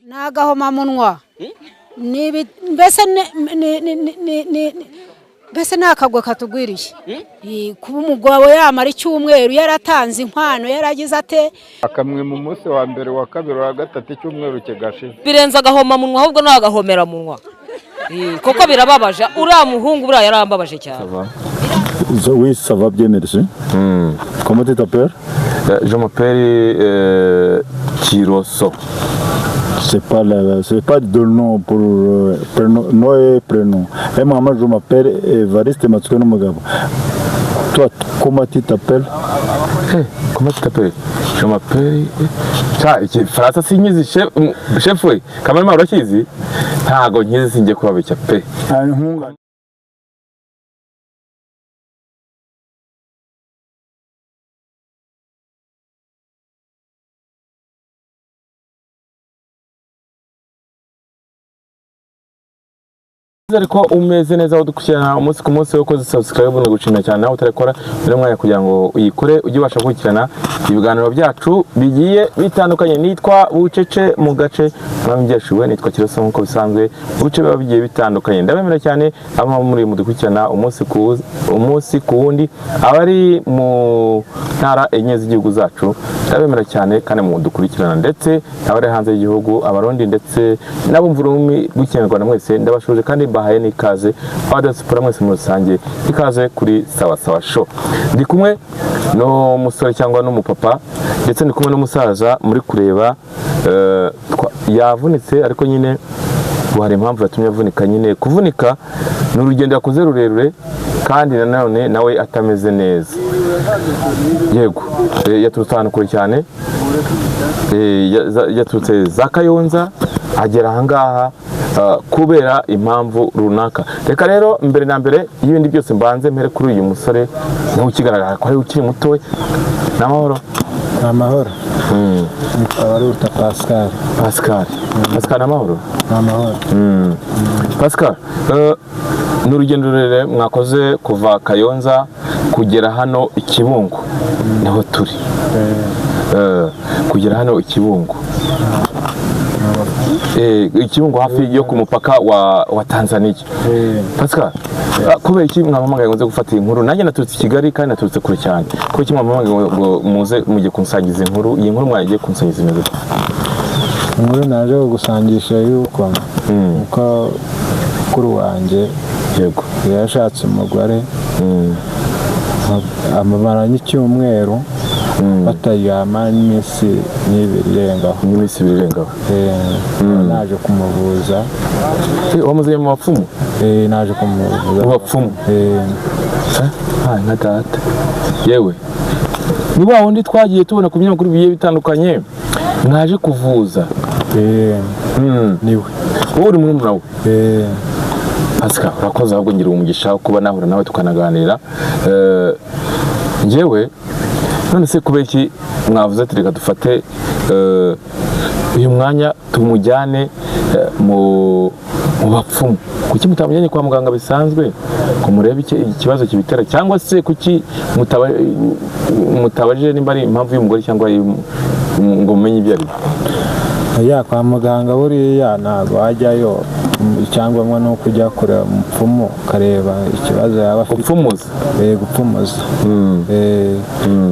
Ni agahomamunwa. Mbese mbese ni akagwe katugwiriye kuba umugabo yamara icyumweru yaratanze inkwano, yaragize ate? Akamwe mu munsi wa mbere, wa kabiri, wa gatatu, icyumweru kigashira. Birenze agahomamunwa, ahubwo ni agahomeramunwa, kuko birababaje. Uriya muhungu buriya yarambabaje cyane. Oui, ça va bien, merci. Comment tu t'appelles? Je m'appelle Kiroso. C'est pas de nom pour prénom, nom et prénom. Et moi, je m'appelle Evariste Matsuko Mugabo. Toi, comment tu t'appelles? Eh, comment tu t'appelles? Je m'appelle. Cha, igifaransa sinkizi, chef, chef we. Kamara urakizi? Ntago nkizi, singiye kubabeshya pe. Nkunga. Ariko umeze neza aho dukurikirana umunsi ku munsi, ukoze subscribe ni gushimira cyane. Nawe utarakora uri mwanya kugira ngo uyikore, ujye ubasha gukurikirana ibiganiro byacu bigiye bitandukanye. Nitwa Bucece mu gace mwambyeshuwe, nitwa Kiroso nk'uko bisanzwe mu bice biba bigiye bitandukanye. Ndabemera cyane abo muri mudukurikirana umunsi ku wundi, abari mu ntara enye z'igihugu zacu, ndabemera cyane kandi mudukurikirana, ndetse n'abari hanze y'igihugu, Abarundi ndetse n'abumva ururimi rw'Ikinyarwanda, mwese ndabashuje kandi mbahaye n'ikaze. Abadiaspora mwese muri rusange, ikaze kuri Sawa Sawa Show. Ndi kumwe n'umusore cyangwa n'umupapa, ndetse ndi kumwe n'umusaza muri kureba, yavunitse, ariko nyine ngo hari impamvu yatumye avunika. Nyine kuvunika ni urugendo yakoze rurerure, kandi nanone nawe atameze neza. Yego, yaturutse ahantu kure cyane, yaturutse za Kayonza agera ahangaha kubera impamvu runaka. Reka rero mbere na mbere y'ibindi byose mbanze mpere kuri uyu musore nawe ukigaragara ko ari ukiri mutoya. Ni amahoro? Ni amahoro. Nitwa Baruta Pascal. Pascal, Pascal, ni amahoro? Ni amahoro. Pascal, ni urugendo rurerure mwakoze kuva Kayonza kugera hano i Kibungo, niho turi. Kugera hano i Kibungo, i Kibungo hafi yo ku mupaka wa Tanzania. Pascal, kubera iki mwampamagaye ngo nze gufata iyi nkuru? Nanjye naturutse i Kigali kandi naturutse kure cyane. Kubera iki mwampamagaye ngo muze mujye kunsangiza inkuru? Iyi nkuru mwagiye kunsangiza imeze gute? Inkuru naje kugusangisha yuko uko mukuru wanjye yashatse umugore, amumaranye icyumweru bataryama n'iminsi n'ibiri irengaho. N'iminsi ibiri irengaho. Naje kumuvuza. Wamuzanye mu bapfumu? Naje kumuvuza. Mu bapfumu? Nka data yewe, ni wa wundi twagiye tubona ku binyamakuru bigiye bitandukanye mwaje kuvuza? Niwe. Wowe uri murumuna we? Pascal, urakoze, ahubwo ngira umugisha wo kuba nahura nawe tukanaganira. Njyewe none se kubera iki mwavuze ati reka dufate uyu mwanya tumujyane mu bapfumu? Kuki mutamujyanye kwa muganga bisanzwe ngo murebe ikibazo kibitera, cyangwa se kuki mutabajije nimba ari impamvu y'umugore cyangwa ngo mumenye ibyo ari byo? Ya, kwa muganga buriya ntabwo wajyayo, icyangombwa ni uko ujya kureba umupfumu ukareba ikibazo yaba afite. Gupfumuza? Gupfumuza.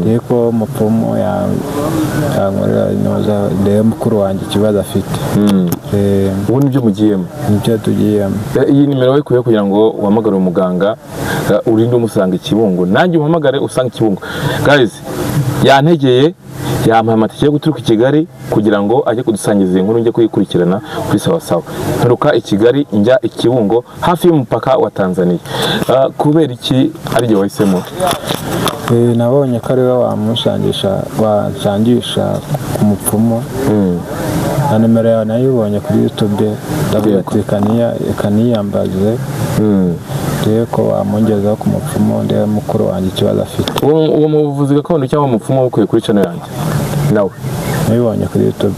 Ariko umupfumu yankorera inoza, ndebe mukuru wanjye ikibazo afite. Ubu nibyo mugiyemo? Nibyo tugiyemo. Iyi nimero wayikuye kugira ngo uhamagare umuganga, urinde umusanga i Kibungo, nanjye umpamagare usanga i Kibungo. Guys, yantegeye, yampaye amatike yo guturuka i Kigali kugira ngo ajye kudusangiza iyi nkuru, njye kuyikurikirana kuri Sawa Sawa. Nturuka i Kigali njya i Kibungo hafi y'umupaka wa Tanzania. Kubera iki ari jye wahisemo? Nabonye ko ariwe wamusangisha, wansangisha ku mupfumu, na nimero yawe nayibonye kuri YouTube, ndavuga ati reka niyambaze ndebe ko wamungezaho ku mupfumu, ndebe mukuru wanjye ikibazo afite. Uwo muvuzi gakondo cyangwa umupfumu ukuye kuri channel yanjye nawe? Nabibonye kuri YouTube.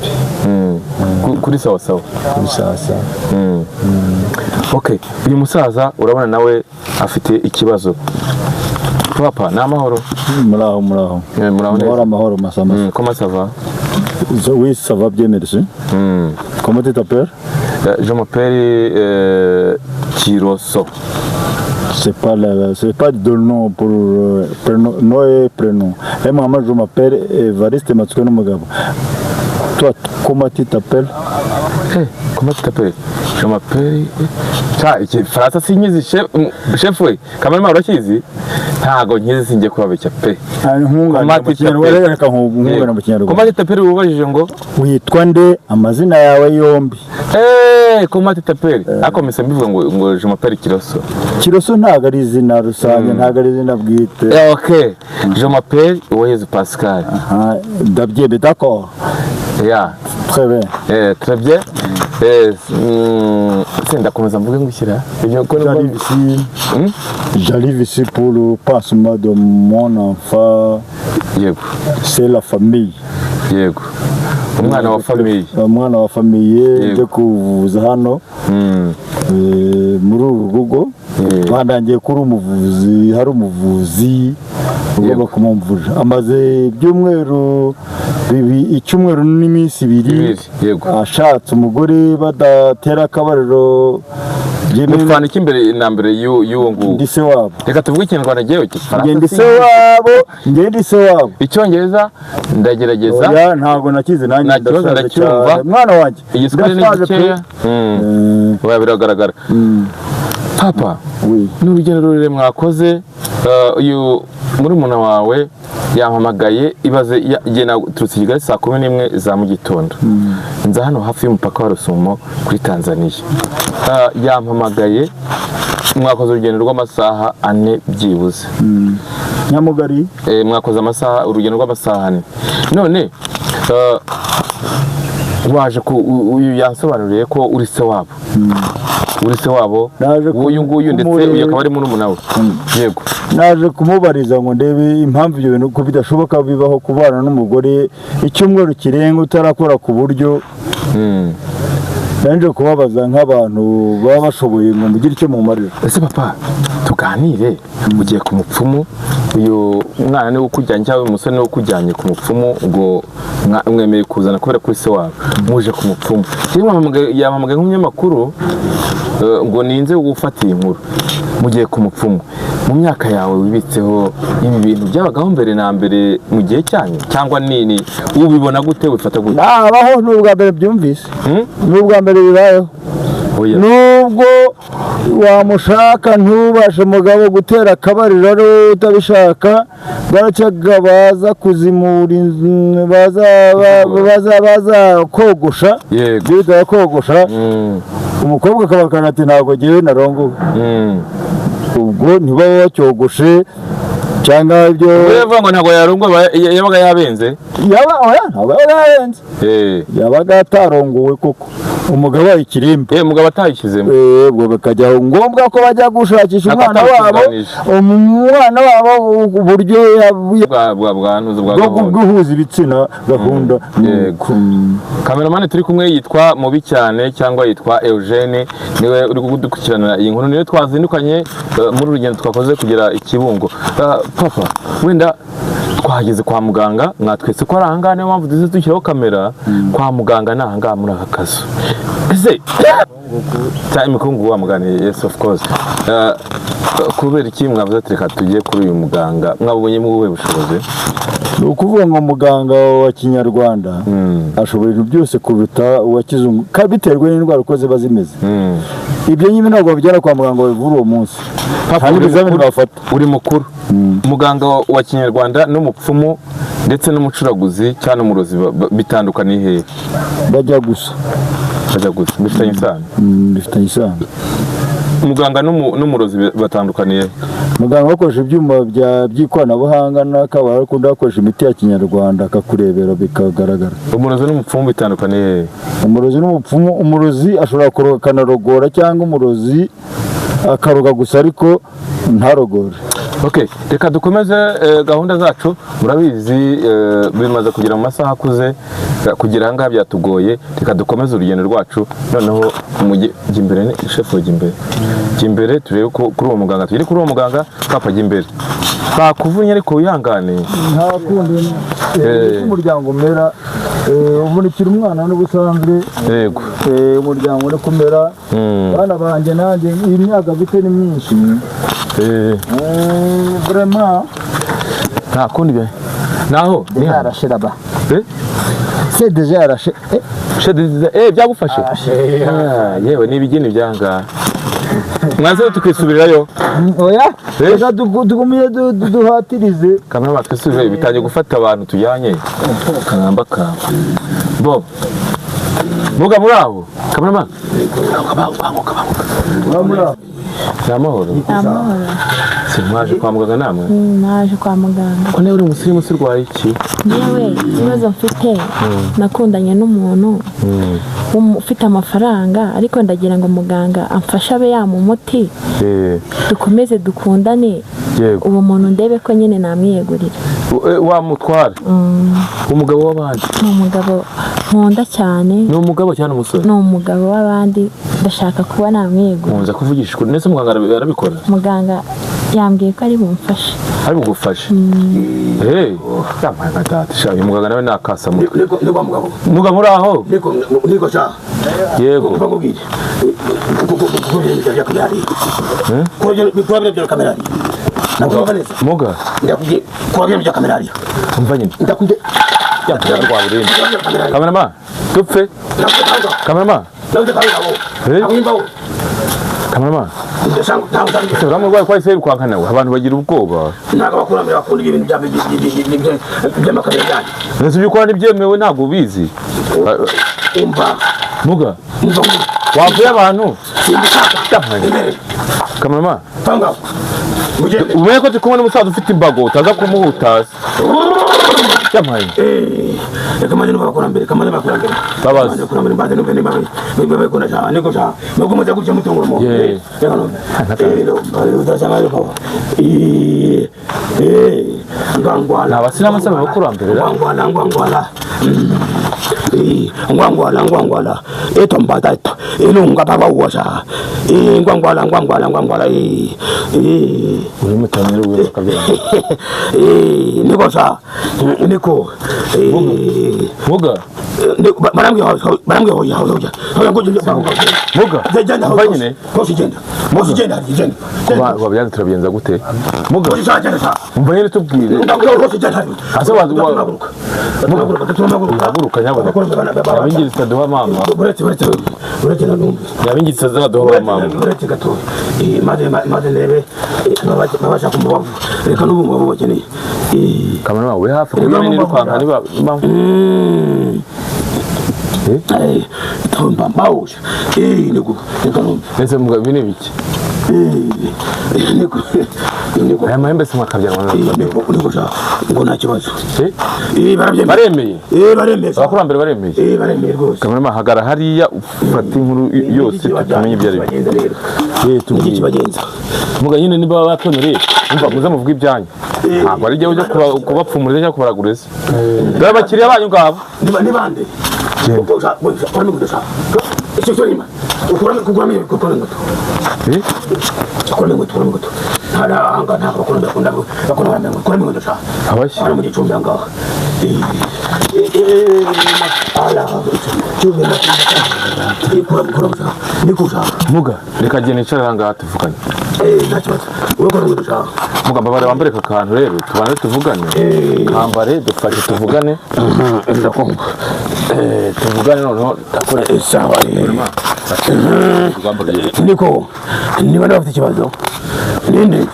Kuri Sawa Sawa? Kuri Sawa Sawa. Okay, uyu musaza urabona nawe afite ikibazo. Papa, ni amahoro? Muraho, muraho. Muraho neza. Amahoro, amahoro, masa masa. Comment ça va? Oui, ça va bien, merci. Comment tu t'appelles? Je m'appelle Kiroso. C'est pas de nom pour prénom, nom et prénom. Et moi, je m'appelle Evariste Matsuko Mugabo. Toi, comment tu t'appelles? Eh, comment tu t'appelles? Je m'appelle. Cya igifaransa sinkizi, chef, chef we. Kamara urakizi? Ntago nkizi, singiye kubabeshya pe. Nkunganira mu Kinyarwanda, reka nkunganira mu Kinyarwanda. Comment tu t'appelles, ubajije ngo Witwa nde, amazina yawe yombi? Eh, comment tu t'appelles? Ariko mpise mbivuga ngo je m'appelle Kiroso. Kiroso ntabwo ari izina rusange, ntabwo ari izina bwite. Eh, ok. Je m'appelle Uwayezu Pascal. Ah, ndabyemeye, d'accord. Yeah. Très bien. Eh, très bien. Eh, sindakomeza mvuge ngushyira. Ibyo ko J'arrive ici, j'arrive ici pour le pansement de mon enfant. Yego. C'est la famille. Yego. Umwana wa famille. Umwana wa famille. Yego. Nje kuvuza hano muri uru rugo. Bandangiye kuri umuvuzi, hari umuvuzi ugomba kumumvura. Amaze ibyumweru 2, icyumweru n'iminsi 2 2, yego. ashatse umugore badatera akabariro byemewe. Mutwana iki mbere na mbere y'uwo nguwo? Ndi se wabo. Reka tuvuge Ikinyarwanda, njyewe Njye ndi se wabo, njye ndi se wabo. Icyongereza ndagerageza. Oya, ntabwo nakize nanjye. Nta kibazo, Ndashaje ndacyumva. cyane. Mwana wanjye, Igiswahili ni ndashaje pe. gikeya. Oya, biragaragara papa. Oui. Ni urugendo rurerure mwakoze. Uyu murumuna wawe yampamagaye, ibaze, igihe naturutse i Kigali saa 11 za mu gitondo, nza hano hafi y'umupaka wa Rusumo kuri Tanzania. Yampamagaye, mwakoze urugendo rw'amasaha 4 byibuze. Nyamugari. Mwakoze amasaha, urugendo rw'amasaha 4, none waje ku uyu yansobanuriye ko uri se wabo, uri se wabo Naje w'uyu nguyu ndetse uyu akaba ari murumuna we, yego. Naje kumubariza ngo ndebe impamvu ibyo bintu ko bidashoboka bibaho, kubana n'umugore icyumweru kirenga utarakora ku buryo. Naje kubabaza nk'abantu baba bashoboye ngo mugire icyo mumarira. Ese papa, tuganire, ugiye ku mupfumu, uyu mwana niwe ukujyanye cyangwa uyu musore niwe ukujyanye ku mupfumu, ngo mwemeye kuzana kubera kuri se wabo, muje ku mupfumu. Yewe, yampamagaye nk'umunyamakuru, ngo ninze gufata iyi nkuru. Mugiye ku mupfumu, mu myaka yawe wibitseho, ibi bintu byabagaho mbere na mbere mu gihe cyanyu, cyangwa nini? Ubibona gute, wifata gute? Nabaho, ni ubwa mbere byumvise. Ni ubwa mbere bibayeho. Oya. Nubwo wamushaka ntubashe mugabo gutera akabariro ari wowe utabishaka, baracaga baza kuzimura inzu, baza baza kogosha. Bitaga kogosha. Umukobwa akabakana ati: "Ntabwo ngewe narongowe." Ubwo ntibabe bacyogoshe cyangwa ibyo. Ubwo yavuga ngo ntabwo yarongowe, yabaga yabenze. Yaba, oya, ntabwo yabaga yabenze. Yabaga atarongowe koko, umugabo ayikirimba. Eh, umugabo atayishyizemo. Ubwo bikajya ngombwa ko bajya gushakisha umwana wabo. Akatabitunganije. Umwana wabo uburyo bwa ntuzi bwa bwo gahunda. guhuza ibitsina, gahunda. Yego. Kameramani turi kumwe yitwa Mubi cyane cyangwa yitwa Eugene, niwe uri kudukurikirana iyi nkuru, niwe twazindukanye muri uru rugendo twakoze kugera i Kibungo. Papa, wenda twageze kwa muganga, mwatwetse ko ari ahangaha, niyo mpamvu duze dushyiraho kamera. Kwa muganga ni ahangaha muri aka kazu. Ese cya imikungugu wa muganga? Yes, of course. Kubera iki mwavuze ati reka tujye kuri uyu muganga? Mwabonye mu buhe bushobozi? Ni ukuvuga ngo muganga wa kinyarwanda ashobora ibintu byose kuruta uwa kizungu, biterwa n'indwara uko ziba zimeze. Ibyo nyine ntabwo babijyana kwa muganga babivura uwo munsi. Papa, Hari uri ibizamini mukuru. bafata. Uri mukuru. Muganga wa kinyarwanda n'umupfumu ndetse n'umucuraguzi cyangwa n'umurozi bitandukaniye hehe? Bajya gusa. Bajya gusa, bifitanye isano? Bifitanye isano. Muganga n'umurozi batandukaniye he? Muganga bakoresha ibyuma by'ikoranabuhanga n'akabara, ariko undi akoresha imiti ya kinyarwanda akakurebera bikagaragara. Umurozi n'umupfumu bitandukaniye hehe? Umurozi n'umupfumu, umurozi ashobora kuroga akanarogora, cyangwa umurozi akaroga gusa ariko ntarogore. Okay, reka dukomeze gahunda zacu. Murabizi bimaze kugera mu masaha akuze, kugera aha ngaha byatugoye. Reka dukomeze urugendo rwacu noneho mujye jya imbere, ni shefu, jya imbere, jya imbere turebe ko kuri uwo muganga, tugere kuri uwo muganga. Papa, jya imbere, bakuvunnye ariko wihangane. Nta kundi, uko umuryango umera, umurikira umwana n'ubusanzwe. Umuryango uri kumera. Bana banjye, nanjye iyi myaka mfite ni myinshi. Vraiment. Nta kundi bya naho ni Déjà arraché là-bas. Eh? C'est déjà arraché. Eh, Byagufashe. Ah, yewe ni ibigeni byanga mwanze tukisubirirayo. Oya. Eh? Reka tugumye duhatirize. Kamera, twisubire, bitangiye gufata abantu tujyanye karamba kamba bo muga muri aho. Kamera, ni amahoro? Amahoro. Si mwaje kwa muganga namwe? Naje kwa muganga. Ko nawe uri umusirimu, si urwaye iki? Yewe, ikibazo mfite, nakundanye n'umuntu ufite amafaranga, ariko ndagira ngo muganga amfashe abe yampa umuti dukomeze dukundane. Uwo muntu ndebe ko nyine namwiyegurira. Wamutwara umugabo w'abandi? Ni umugabo nkunda cyane. Ni umugabo cyane umusore? Ni umugabo w'abandi, ndashaka kuba namwiyegurira. Nkunze kuvugisha ukuri. Ndetse muganga arabikora? Muganga yambwiye ko ari bumfashe. Ari bugufashe. Eh, yampaye nka data sha, uyu muganga nawe nakasa mutwe. Niko niko mugabo. Muganga, uri aho? Niko niko sha. Yego. Bakubwire. Kuko bya kamera. Kuko bya kamera. Nakumva neza. Muga. Ndakubwiye kuba bya kamera. Umva nyine. Ndakubwiye. Yampaye rwa burindi. Kamerama, dupfe. Kamerama. Eh? Kamerama. Ese uriya murwayi ko ahise yirukanka nawe, abantu bagira ubwoba. Ntabwo abakurambere bakunda ibintu by'amakamera yanyu. Ndetse ibyo ukora ntibyemewe, ntabwo ubizi. Umva. Muga. Umva. Wavuye abantu. Simbishaka. Imbere. Kamerama. Panga. Mugende. Umenye ko turi kumwe n'umusaza ufite imbago, utaza kumuhutaza. Yampaye. Reka maze numva abakurambere, kamaze abakurambere. Babaze. Maze abakurambere mbaze numve niba niba bakunda cyane, niko sha. Nuko muze gutya mutungura umuntu. Yeah. Reka numve. Udasanga yuko. Eh, eh, ngwangwala. Ni abasilamu se abakurambere ra? Ngwangwala, ngwangwala. Eh, ngwangwala, ngwangwala. Etombata eto. Ilunga baba uwasha. Eh, ngwangwala, ngwangwala, ngwangwala. Eh, eh. Uri mutanire we bakabyara. Eh, niko sha. Niko. Eh, Muga. Barambwiye barambwiye hoya hoya hoya ngo Muga. genda. Umva nyine. Hose genda, hose genda, genda. Kuba wabyanze turabigenza gute? Muga. Hose genda sha. Umva nyine, tubwire. Ndakubwira hose genda. Ase wazi Haguruka. Haguruka. Haguruka nyabuna. Nyabingi zitaduha mama. Uretse uretse uretse nanumve. Nyabingi zitazaduha mama. Uretse gato. Eh, maze maze ndebe babasha kumubavu. Reka n'ubu ngo bakeneye. Eh, Kamera, we hafi kuba nirukanka niba eh, tumba mbawusha. Eh, niko reka numve. Ndetse muga ibi ni ibiki? Eh, niko niko. Aya mahembe se mwakabyara? Eh, niko niko sha. Ngo nta kibazo. Eh? Eh, barabyemeye. Baremeye. Eh, baremeye. Abakurambere baremeye. Eh, baremeye rwose. Kamera, hagara hariya ufate inkuru yose tumenye ibyo ari byo. Kibagenza rero. Eh, Niki tubwire. kibagenza? Muga nyine niba batonore, umva muze muvuge ibyanyu. Ntabwo ari jyewe ujya kubapfumuriza cyangwa kubaraguriza. Dore abakiriya banyu ngabo. Ni ni bande? Genda. Usha, usha, kuramo inkweto sha. Icyo cyo nyuma. Ukuramo kukuramo kukuramo inkweto. Eh? Kuramo inkweto, kuramo inkweto. Nta nta nta bakunda bakunda bakunda bakunda kuramo inkweto sha. Abashyi. Hano mu gicumbi aha ngaha. Eh, eh, eh, ala, cyumbi na. Eh, kuramo kuramo sha. Niko sha. Muga, reka genda nicara aha ngaha tuvugane. Eh, nta kibazo. Urakora inkweto sha. Muga, mbabare wambare aka kantu rero tubanze tuvugane. Kambare dufashe tuvugane. Ndakumva. Eh, tuvugane noneho ndakora Eh, sawa. Eh. urugamba rugiye. Niko niba niba bafite ikibazo ninde?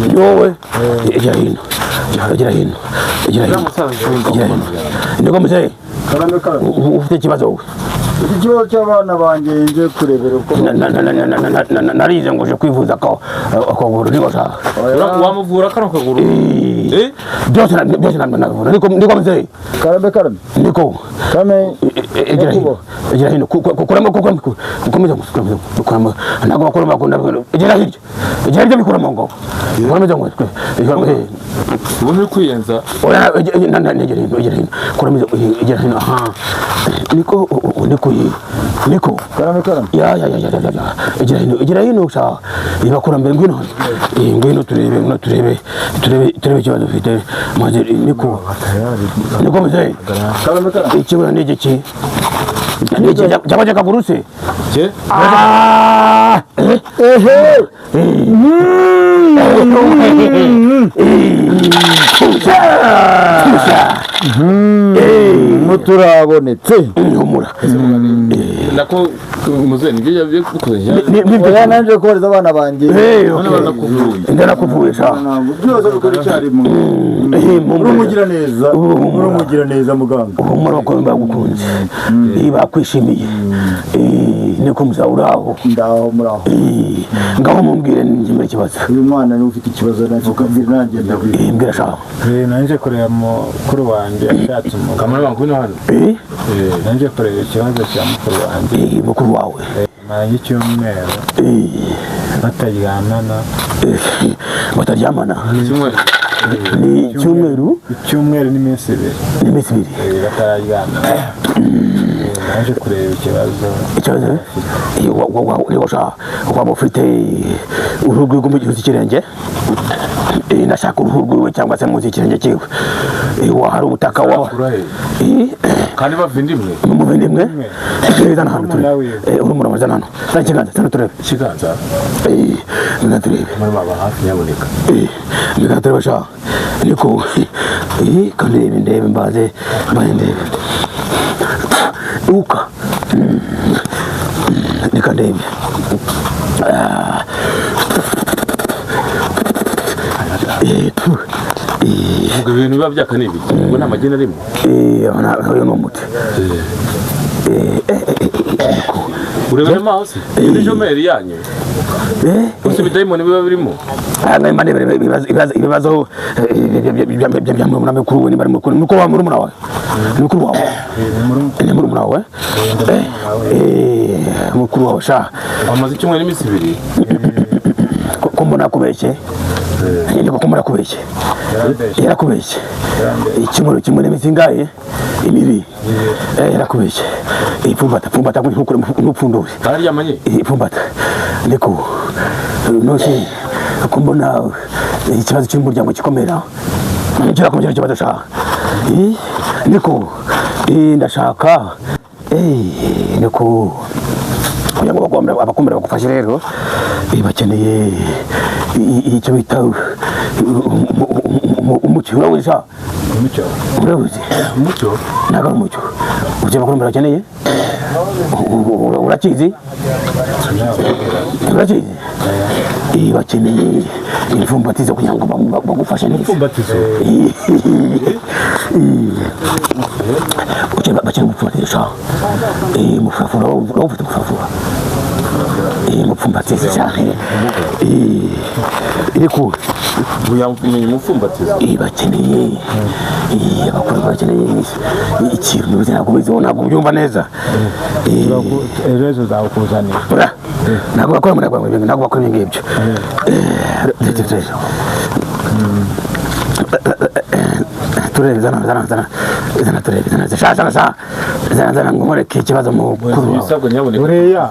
Ni wowe, egera hino, egera hino, egera hino, egera hino. Niko muzehe, ufite ikibazo wowe? Ikibazo cy'abana banjye nje kurebera uko narize ngo uje kwivuza ko akaguru niko sha. Wamuvura kano kaguru? Byose byose nabivura. Niko niko mzee. Karame karame. Niko. Karame. Egera hino. Egera hino. Kuramo kuramo gukomeza gukuramo. Ntabwo bakora bakunda. Egera hirya. Egera hirya bikuramo ngo. Gukomeza ngo. Ubu uri kwiyenza. Oya egera hino egera hino. Kuramo egera hino. Aha. Niko niko niko. Karame karame. Ya ya ya ya ya. Egera hino egera hino sha. Ibakura mbere ngwino. Ngwino turebe ngwino turebe turebe turebe ikibazo ufite. Maze niko. Niko mzee. Karame karame. Ikibazo ni iki? Cyaba cyakagurutse? Je? Ah! Ehe. Muturabonetse. Humura. Nako muze nibyo yakoze. Oya nanje kubariza abana banjye. Ndanakuvuye sha. Byose bikora icyarimwe. Urumugira neza. Urumugira neza muganga. Humura bakombe bagukunze. Bakwishimiye. Niko muzawuraho. Ndaho muraho. Ngaho mumbwire njye ikibazo. Uyu mwana ni ufite ikibazo nacyo kabwira nanjye ndabwira. Mbwira sha. Nanje kureba mukuru wanjye ashatse umugabo. Kamara ngwino hano. Nanje kureba ikibazo cya mukuru wanjye. Mukuru wawe. Maranye icyumweru. Bataryamana. Bataryamana. Ni icyumweru? Icyumweru n'iminsi ibiri. N'iminsi ibiri. Batararyamana. Naje kureba ikibazo. Ikibazo? Waba ufite uruhu rw'iwe munsi y'ikirenge? Ndashaka uruhu rw'iwe cyangwa se munsi y'ikirenge cyiwe. Hari ubutaka wawe. Kandi bavindimwe? Muvindimwe? Zana hano turebe. Urumuna zana hano. Zana ikiganza, zana turebe. Ikiganza? Zana turebe. Muri baba hafi nyaboneka. Reka turebe sha. Niko. Kandi ndebe mbaze mbaze ndebe. Uka. Reka ndebe. Ubwo ibintu biba byaka ni ibiki? Ubwo nta mageni arimo? Uyu ni umuti. Urebera amaso? Ni jomeri yanyu? Gusa ibidayimoni biba birimo? Ibibazo bya murumuna mukuru we niba mukuru mukuru wa murumuna wawe. Mukuru wawe. Ni murumuna wawe? Mukuru wawe sha. Amaze icyumweru n'iminsi ibiri. Ko mbona kubeshye? Niko ko mbona kubeshye. Yarakubeshye. Icyumweru kimwe n'iminsi ingahe? Ibiri. Yarakubeshye. Ipfumbata pfumbata ntupfundure. Bararyamanye? Ipfumbata. Niko. Nose ko mbona ikibazo cy'umuryango gikomera. Kirakomera ikibazo sha. Niko. Ndashaka. Niko. Kugira ngo abakomera bagufashe rero bakeneye icyo bita umucyo. Urawuzi sha? Umucyo? Urawuzi? Umucyo? Ntabwo ari umucyo. Icyo abakurambere bakeneye? Urakizi? Urakizi? Bakeneye imfumbatizo kugira ngo bagufashe neza. Imfumbatizo? Bakeneye umupfumbatizo sha. Umufurafura, urawufite umufurafura? Umupfumbatizo sha. Iriko. Uyamenya umupfumbatizo? Bakeneye abakuru bakeneye ikintu ntabwo ubizi ntabwo ubyumva neza. Ejo nzakuzanira. Ntabwo bakora muri ntabwo bakora ibyo ngibyo. Turebe zana zana zana zana turebe zana sha zana sha zana zana ngo mureke ikibazo mukuru wawe. Buriya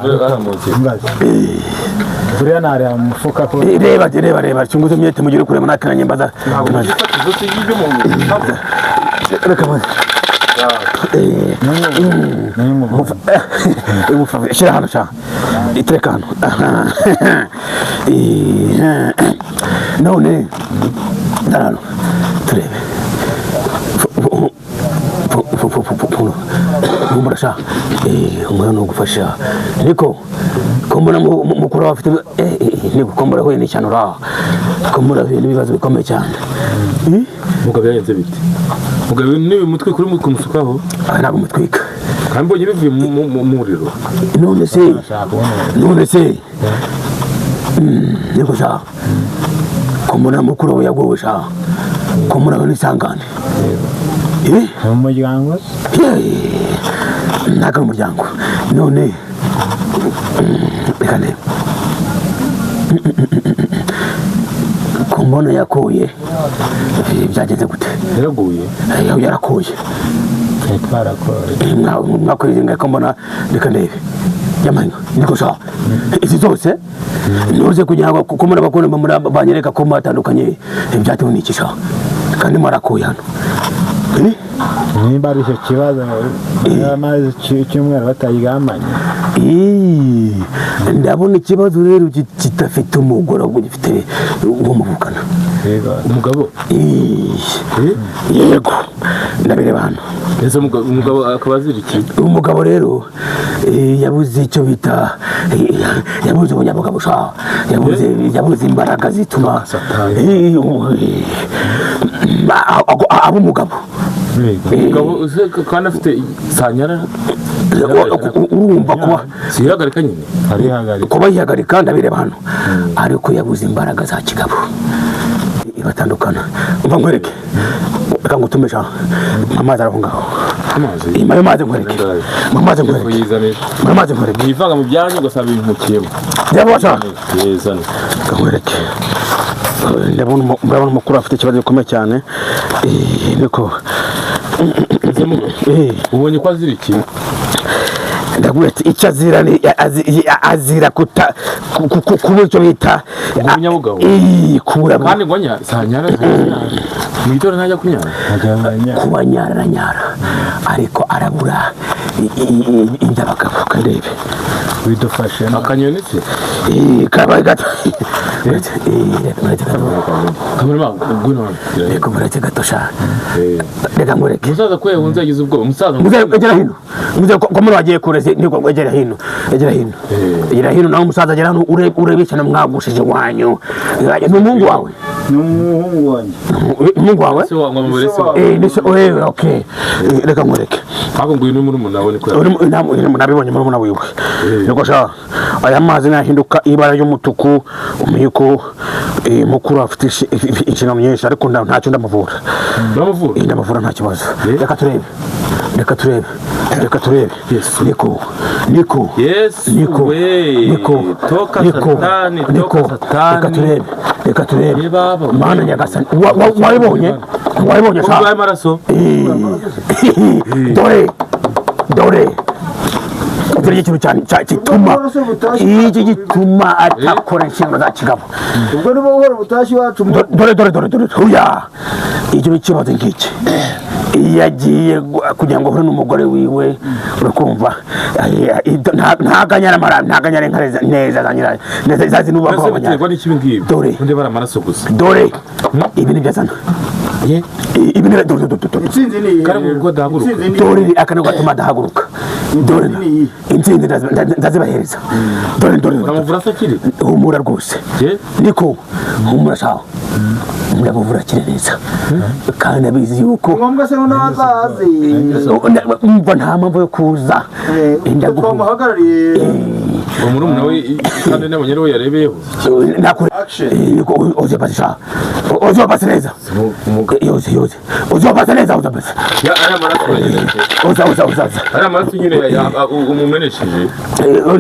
buriya nari mufuka ko reba reba reba cyunguze myete mugire kurema nakanye mbaza. Ntabwo ifatizo y'ibyo mu reka maze. Shyira hano sha. Itereka hano. None hano turebe. Humura sha. Umwana no gufasha. Niko kombona mukuru wawe afite niko kombona huye n'ishyano ra. Kombona huye n'ibibazo bikomeye cyane. Mugabo yagenze bite? Mugabo ni umutwe kuri kumusukaho? Ntabwo mutwika. Kandi mbonye bivuye mu muriro. None se, none se, niko sha, ko mbona mukuru we yagowe sha, ko mbona n'isangane. Mu muryango? Ntabwo ari umuryango. None reka ndebe ko mbona yakoye, byagenze gute? Yaraguye. Yarakoye. Twarakoye. Mwakoye ko mbona, reka ndebe yamanya niko sha, izi zose ntuze kugira ngo kuko muri abakunda banyereka ko mwatandukanye, byatewe n'iki sha? Kandi mwarakoye hano. Nimba ari icyo kibazo, amazi icyumweru batayigamanye. Ndabona ikibazo rero kidafite umugore, ahubwo gifite uwo muvukana. Umugabo? Yego, ndabireba hano. Ese umugabo akaba azira iki? Umugabo rero yabuze icyo bita, yabuze ubunyabugabo sha, yabuze imbaraga zituma aba umugabo. Umugabo kandi afite sanyara, urumva kuba sihagarika nyine, kuba yihagarika, ndabireba hano, ariko yabuze imbaraga za kigabo, ibatandukana. Umva nkwereke, reka ngutume sha, amazi araho ngaho. Amazi, amazi nkwereke, amazi nkwereke, amazi nkwereke. Mwivanga mu byanyu ugasaba ibintu. Ndabona yizane. Nkwereke. Ndabona umukuru afite ikibazo gikomeye cyane. Niko ubonye ko azira iki? Ndaguye ati icyo azira ni azira kuta kuba icyo bita ubunyabugabo. Kubura. Kandi ngo sanyara mu gitondo ntajya kunyara. Kuba nyara nyara, ariko arabura iby'abagabo. Kandebe bidufashe akanyoni se kabaye gato. Reka mureke gato sha, reka mureke. Umusaza ko yahunze yagize ubwoba. Umusaza egera hino, umusaza ko muri wagiye kure, niko egera hino, egera hino, egera hino. Nawe umusaza agera hano, urebe cyane mwagushije wanyu. Ni umuhungu wawe? Ni umuhungu wanjye. Umuhungu wawe? Se wa ngombe se. Ni se. Okay, reka mureke. Ahubwo ngwino muri umuntu niko. Nabibonye muri umuntu wiwe. Niko sha, aya mazi nahinduka ibara ry'umutuku, umenye ko mukuru afite inshingano nyinshi, ariko ntacyo ndamuvura. Ndamuvura? Ndamuvura nta kibazo. Reka turebe, reka turebe, reka turebe. Niko, niko, niko, niko, niko, niko, reka turebe, reka turebe. Mana nyagasani, wabibonye? Wabibonye sha? Amaraso. Dore, dore. Dore ikintu gituma, iki gituma atakora inshingano za kigabo. Ubwo nibo buhoro butashye iwacu. Dore, dore, dore, dore, oya. Icyo ni ikibazo ngiki. Iyo agiye kugira ngo ahure n'umugore wiwe, urakumva ntaganyara amara, ntaganyara inka neza za nyirayo, neza zazi n'ubu bakaba biterwa n'ikibi ngibi. Dore undi bara amaraso gusa. Dore ibi ni byazana. Ibi ni dore, dore, dore. Intsinzi ni kandi ubwo dahaguruka. Dore akana gatuma dahaguruka. Dore intsinzi ndazibahereza. Dore, dore. Uramuvura se akiri? Humura rwose. Niko humura sawa. Ndamuvura akiri neza. Kandi abizi yuko ngombwa se n'abazazi. Umva nta mpamvu yo kuza. Twamuhagarariye. Ngo murumuna we kandi nabonye ariwe yarebeyeho. Nakure. Oze pasi sha. Oze pasi neza. Yoze, yoze. Oze pasi neza, oze pasi. Ya ari amaraso. Oze, oze, oze, oze. Ari amaraso nyine umumenesheje.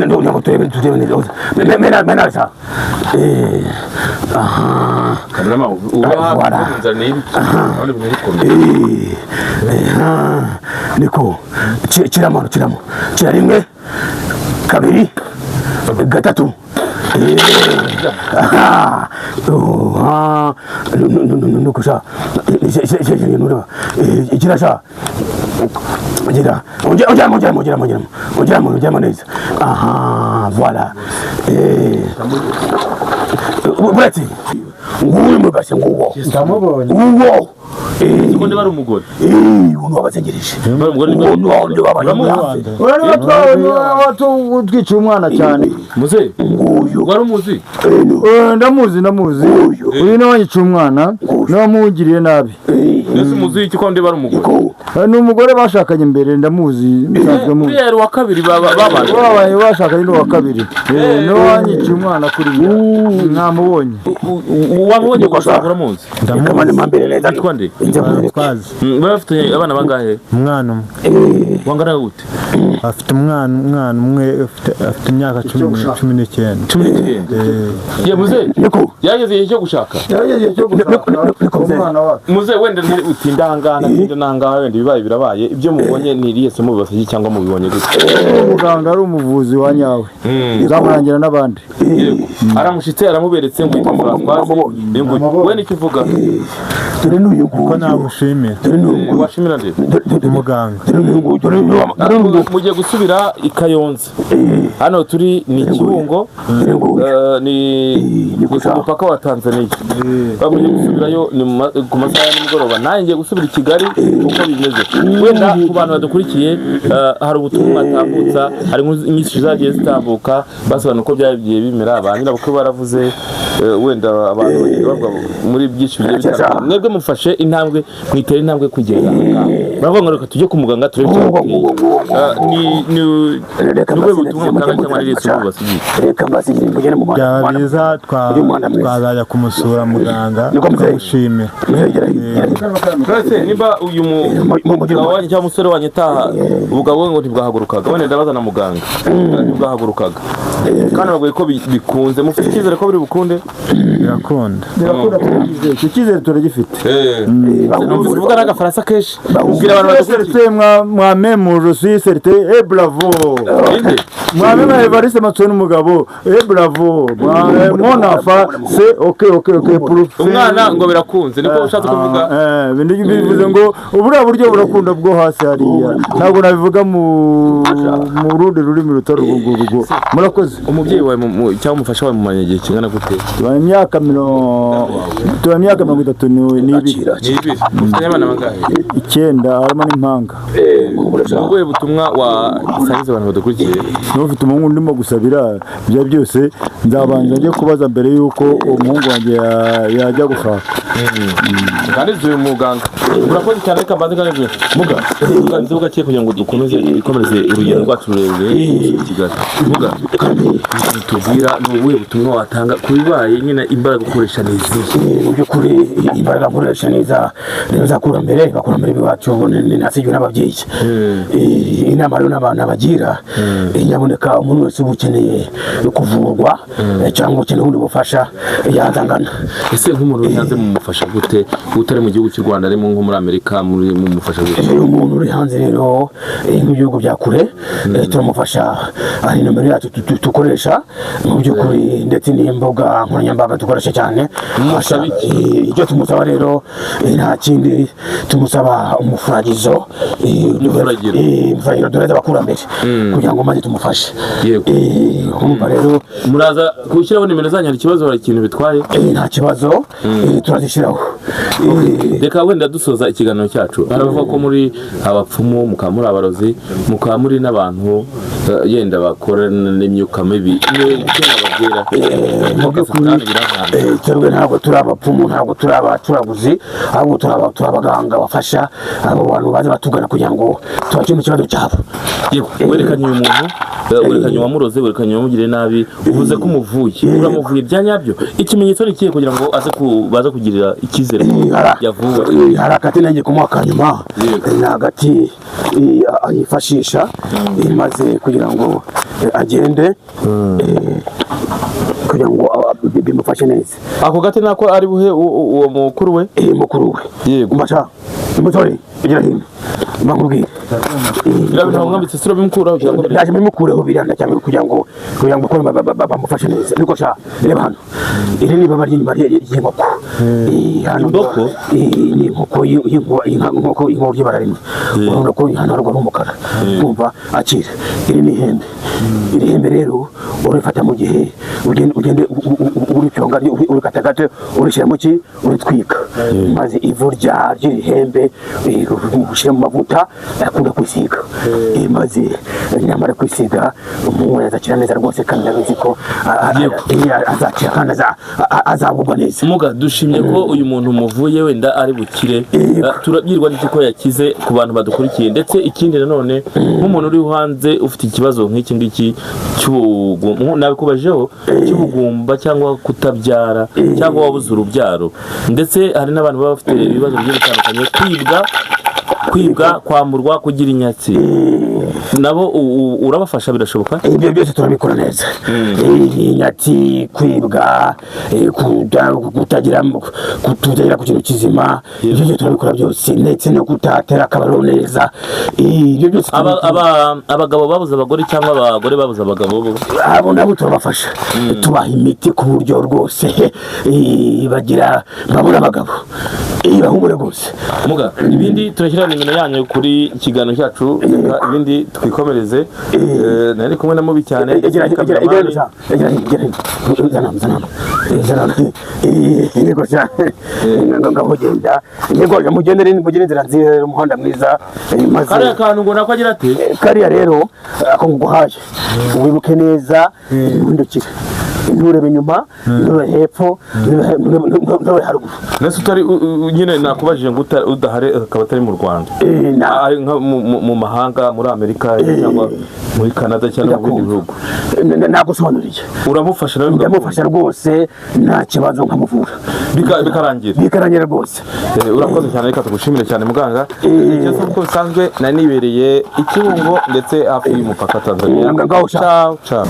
Ntabwo turebe, turebe neza. Oze. Mena, mena sha. Aha. Karama uba nzana ibi. Abandi bikomeye. Niko. Kiramo, kiramo. Kira rimwe, kabiri, gatatu. Nuko sha, ikira sha, gira, ongeramo, ongeramo, ongeramo, ongeramo, ongeramo neza. Aha, voilà. Buretse nguyu mugase nguwo. Ndamubonye. Nguwo. Ko ndi bari umugore. Uno wabazengereje. Uno ndi wabazengereje. Urabona twiciye umwana cyane. Muze nguyu. Wari umuzi? Ndamuzi, ndamuzi. Uyu ni wanyiciye umwana, niwe wamugiriye nabi. Ese umuzi iki ko ndi bari umugore? Ni umugore bashakanye mbere, ndamuzi nsanzwe muzi. Uriya wa kabiri babanye. Babaye bashakanye n'uwa kabiri. No wanyiciye umwana kuri njye. Namubonye. Wabonye gusa uramuzi? Ndamuzi. Yitwa nde? Bafite abana bangahe? Umwana umwe. Wangana gute? Afite umwana umwe afite imyaka 19. 19. Ye muze. Yageze igihe cyo gushaka. Yageze igihe cyo gushaka. Umwana wacu. Muze wenda utinda ahangaha natinda n'ahangaha wenda ibibaye birabaye, ibyo mubonye ni irihe somo bibasigiye cyangwa mubibonye gute? Muganga ari umuvuzi wa nyawe. Uzamurangira n'abandi. Yego. Aramushitse aramuberetse ngo yitwa Françoise. We nicyo uvuga? Dore n'uyu nguyu. Ko namushimira. Washimira nde? Muganga. Mugiye gusubira i Kayonza. Hano turi ni Kibungo, ni ku mupaka wa Tanzania. Bamugiye gusubirayo ni ku masaha ya nimugoroba. Nanjye ngiye gusubira i Kigali uko bimeze. Wenda ku bantu badukurikiye hari ubutumwa batambutsa, hari inyinshi zagiye zitambuka basobanura uko byagiye bimera, ba nyirabukwe baravuze, wenda abantu bagiye bavuga muri byinshi bigiye bitandukanye. Mwebwe mufashe intambwe, mwitera intambwe kugenda. Baravuga ngo reka tujye ku muganga turebe icyo ni ni ubutumwa mutanga cyangwa ni isomo basigiye. Byaba byiza twazajya kumusura muganga tukamushimira. Twese niba uyu mugabo wanyu cyangwa umusore wanyu ataha ubugabo ngo ntibwahagurukaga, wenda ndabaza na muganga ntibwahagurukaga, kandi bagoye ko bikunze, mufite icyizere ko biri bukunde? Birakunda. Birakunda, turabyizeye, icyo cyizere turagifite. Numvise uvuga n'agafaransa kenshi. Ubwira abantu badukurikiye. Moi-même je suis certain et bravo. Moi-même Evariste Mathieu n'umugabo et bravo. Mon enfant c'est OK OK OK pour umwana ngo birakunze niko ushatse kuvuga. Bivuze ngo ubura buryo burakunda bwo hasi hariya. Ntabwo nabivuga mu rundi rurimi rutari urwo. Murakoze. Umubyeyi wawe cyangwa umufasha wawe mumanye igihe kingana gute? Imyaka 32. Mufitanye abana bangahe? 9 harimo n'impanga. Ubuhe butumwa wasangiza abantu badukurikiye? N'ufite umuhungu ndimo gusabira ibyo byose, nzabanza njye kubaza mbere yuko umuhungu wanjye yajya gushaka. Kandi uyu muganga urakoze cyane, reka mbanze kandi muga muga cye kugira ngo dukomeze ikomereze urugendo rwacu rurerure i Kigali. Muga tubwira ni ubuhe butumwa watanga ku bibaye nyine imbaraga ukoresha ni izihe? Mu by'ukuri imbaraga nkoresha neza rero zakurambere bakurambere biwacu nasigiwe n'ababyeyi. Inama rero n'abantu bagira, nyaboneka umuntu wese uba ukeneye kuvurwa cyangwa ukeneye ubundi bufasha yazangana. Ese nk'umuntu uri hanze mumufasha gute? Utari mu gihugu cy'u Rwanda ari nko muri Amerika muri mumufasha gute? Umuntu uri hanze rero mu bihugu bya kure turamufasha, ari nomero yacu dukoresha mu by'ukuri, ndetse n'imbuga nkoranyambaga dukoresha cyane. Icyo tumusaba rero nta kindi, tumusaba umufuragizo, umufuragiro dureza abakurambere kugira ngo maze tumufashe. Urumva rero muraza gushyiraho nimero zanyu, hari ikibazo hari ikintu bitwaye? Nta kibazo, turazishyiraho. Reka wenda dusoza ikiganiro cyacu, haravuga ko muri abapfumu, mukaba muri abarozi, mukaba muri n'abantu yenda bakora n'imyuka mibi. Mu by'ukuri twebwe ntabwo turi abapfumu, ntabwo turi abacuraguzi, ahubwo turi abaganga bafasha abo bantu baza batugana kugira ngo tubakemure ikibazo cyabo. Yego, werekanye uyu muntu, werekanye uwamuroze, werekanye uwamugiriye nabi, uvuze ko umuvuye, uramuvuye bya nyabyo. Ikimenyetso ni ikihe kugira ngo aze baze kugirira icyizere yavuwe? Hari akati nanjye kumuha akanyuma, ni agati yifashisha maze kugira ngo agende, kugira ngo bimufashe neza. Ako gati nako ari buhe uwo mukuru we? Mukuru we. Yego. Umasha, umusore, ugira hino. Bakubwira. Biriya mwambitse sura bimukuraho cyangwa ndaje bimukureho biranda cyangwa kugira ngo bamufashe neza. Niko sha, reba hano. Iri ni ibaba ry'inyuma ry'inkoko. Inkoko? Ni inkoko y'inkoko y'ibara rimwe. Urabona ko hano haruguru ari umukara. Kumva akira. Iri ni ihembe. Iri hembe rero urifata mu gihe ugende uriconga, urikatakate, urishyira mu ki, uritwika, maze ivu ry'iri hembe ushyira mu mavuta akunda kwisiga. Maze nyamara kwisiga umuntu azakira neza rwose, kandi ndabizi ko azakira kandi azagubwa neza. Muga, dushimye ko uyu muntu muvuye wenda ari bukire. Turabwirwa n'iki ko yakize ku bantu badukurikiye? Ndetse ikindi nanone, nk'umuntu uri hanze ufite ikibazo nk'iki ngiki cy'ubugumba, nabikubajeho, cy'ubugumba cyangwa kutabyara cyangwa wabuze urubyaro, ndetse hari n'abantu baba bafite ibibazo bigiye bitandukanye, kwibwa, kwamburwa, kugira inyatsi, nabo urabafasha, birashoboka? Ibyo byose turabikora neza. Inyatsi, kwibwa, kutagera ku kintu kizima, ibyo byose turabikora byose, ndetse no kutatera akabariro neza. Ibyo byose Abagabo babuze abagore cyangwa abagore babuze abagabo bo? Abo nabo turabafasha, tubaha imiti ku buryo rwose bagira babona abagabo, bahumure rwose. Muga, ibindi turashyira nimero yanyu kuri ikiganiro cyacu, reka ibindi twikomereze. Nari kumwe na Mubi cyane. Egera, egera, egera, egera, egera, zana, zana, zana. Yego sha, ngaho genda, yego mugendere, mugende inzira nziza, umuhanda mwiza, maze Kariya kantu ngo nako agira ati Kariya rero ako nguhaye, wibuke neza, ntuhindukire, nturebe inyuma, nturebe hepfo, nturebe haruguru. Nese utari nyine nakubajije ngo udahari, akaba atari mu Rwanda, ari nka mu mahanga, muri Amerika cyangwa muri Canada cyangwa mu bindi bihugu? Nagusobanuriye. Uramufasha nawe? Ndamufasha rwose, nta kibazo, nkamuvura. Bikarangira? Bikarangira rwose. Urakoze cyane, reka tugushimire cyane muganga. Ikibazo uko bisanzwe nari nibereye i Kibungo ndetse hafi y'umupaka Tanzania. Ngaho sha. Ciao ciao.